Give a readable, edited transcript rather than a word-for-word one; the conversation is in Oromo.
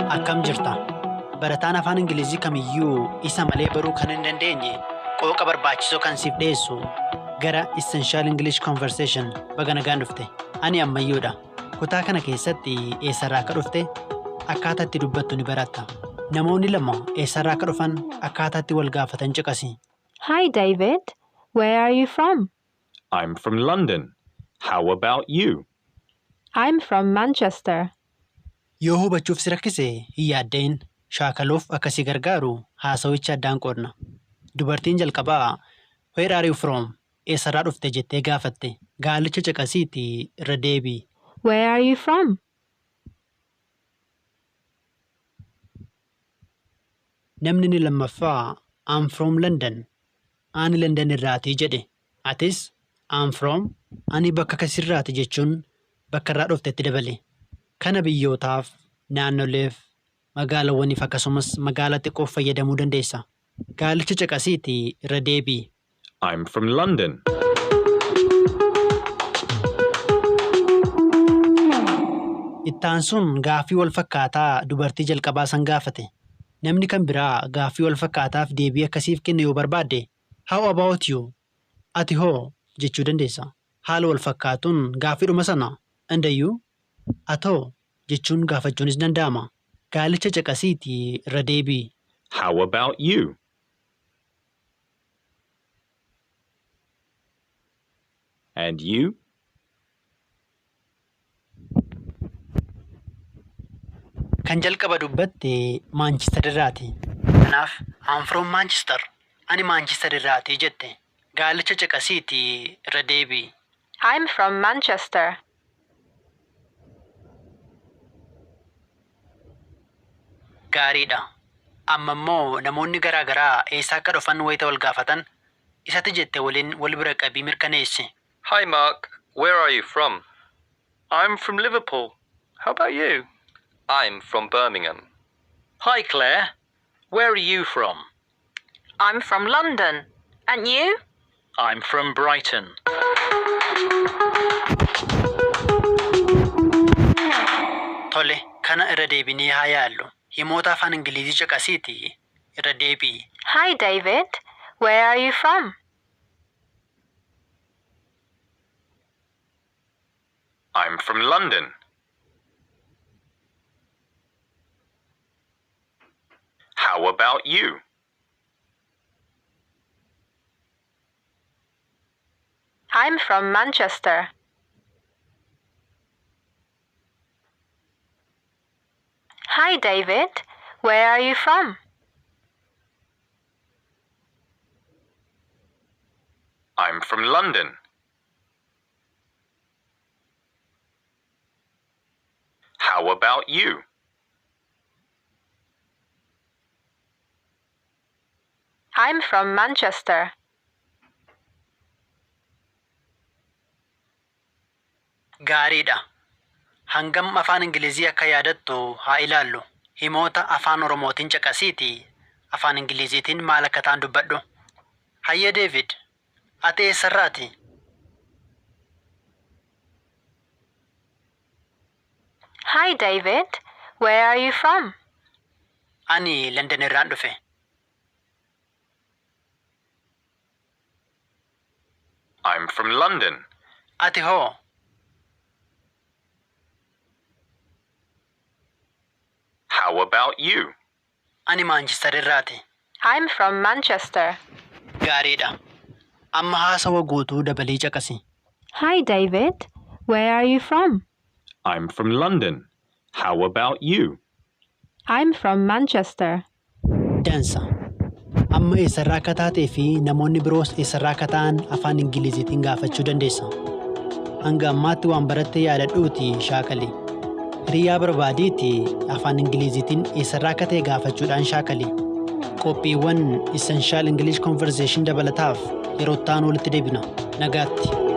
Akkam jirta? Barataan afaan Ingilizii kamiyyuu isa malee baruu kan hin dandeenye qooqa barbaachisoo kan siif dhiyeessu gara Essential English Conversation baga nagaan dhufte. Ani Ammayyuudha. Kutaa kana keessatti eessarraa akka dhufte akkaataa itti dubbattu ni baratta. Namoonni lama eessarraa akka dhufan akkaataa itti wal gaafatan caqasi. Hi, David. Where are you from? I'm from London. How about you? I'm from Manchester. Yoo hubachuuf si rakkise hin yaadda'in. Shaakaluuf akka si gargaaru haasawicha addaan qoodna. Dubartiin jalqabaa Where are you from? Eessarraa dhufte jettee gaafatte. Gaalicha caqasiitii irra deebi'i. Where are you from? Namni inni lammaffaa I'm from London. Ani London irraati jedhe. Atis I'm from ani bakka akkasiirraati jechuun bakka irraa dhufte itti dabali. Kana biyyootaaf, naannoleef, magaalawwaniif akkasumas magaalaa xiqqoof fayyadamuu dandeessa. Gaalicha caqasiitii irra deebi'i. I'm from London. Ittaansuun gaaffii wal fakkaataa dubartii jalqabaa san gaafate. Namni kan biraa gaaffii wal fakkaataaf deebii akka siif kennu yoo barbaadde, How about you? Ati hoo? jechuu dandeessa. Haala wal fakkaatuun gaaffiidhuma sana And you? Atoo? jechuun gaafachuunis danda'ama. Gaalicha caqasiitii irra deebi'i. How about you? And you? Kan jalqaba dubbatte Maanchister irraati. Kanaaf I'm from Manchester. Ani Maanchister irraati jette. Gaalicha caqasiitii irra deebi'i. I'm from Manchester. Gaariidha. Amma immoo namoonni garaa garaa eessaa akka dhufan wayita wal gaafatan isati jette waliin wal bira qabii mirkaneessi. Hi Mark, where are you from? I'm from Liverpool. How about you? I'm from Birmingham. Hi Claire, where are you from? I'm from London. And you? I'm from Brighton. Tole, kana irra deebinee haa yaallu. Himoota afaan Ingilizii caqasiitii irra deebi'i. Hi, David. Where are you from? I'm from London. How about you? I'm from Manchester. Hi, David. Where are you from? I'm from London. How about you? I'm from Manchester. Gaariidha. Hangam afaan Ingilizii akka yaadattu haa ilaallu. Himoota afaan Oromootiin caqasiitii afaan Ingiliziitiin maal akka ta'an dubbadhu. Hayyee Deevid, ati eessarraati? Hi, David. Where are you from? Ani London irraan dhufe. I'm from London. Ati hoo? How about you? Ani Maanchister irraati. I'm from Manchester. Gaariidha. Amma haasawa guutuu dabalii caqasi. Hi, David. Where are you from? I'm from London. How about you? I'm from Manchester. Dansa. Amma eessarraa akka taatee fi namoonni biroos eessarraa akka ta'an afaan Ingiliziitiin gaafachuu dandeessa. Hanga ammaatti waan baratte yaadadhuutii shaakali. Hiriyaa barbaadiitii afaan Ingiliziitiin eessarraa akka ta'e gaafachuudhaan shaakali. Qophiiwwan Essential English Conversation dabalataaf yeroo itti aanu walitti deebina. Nagaatti.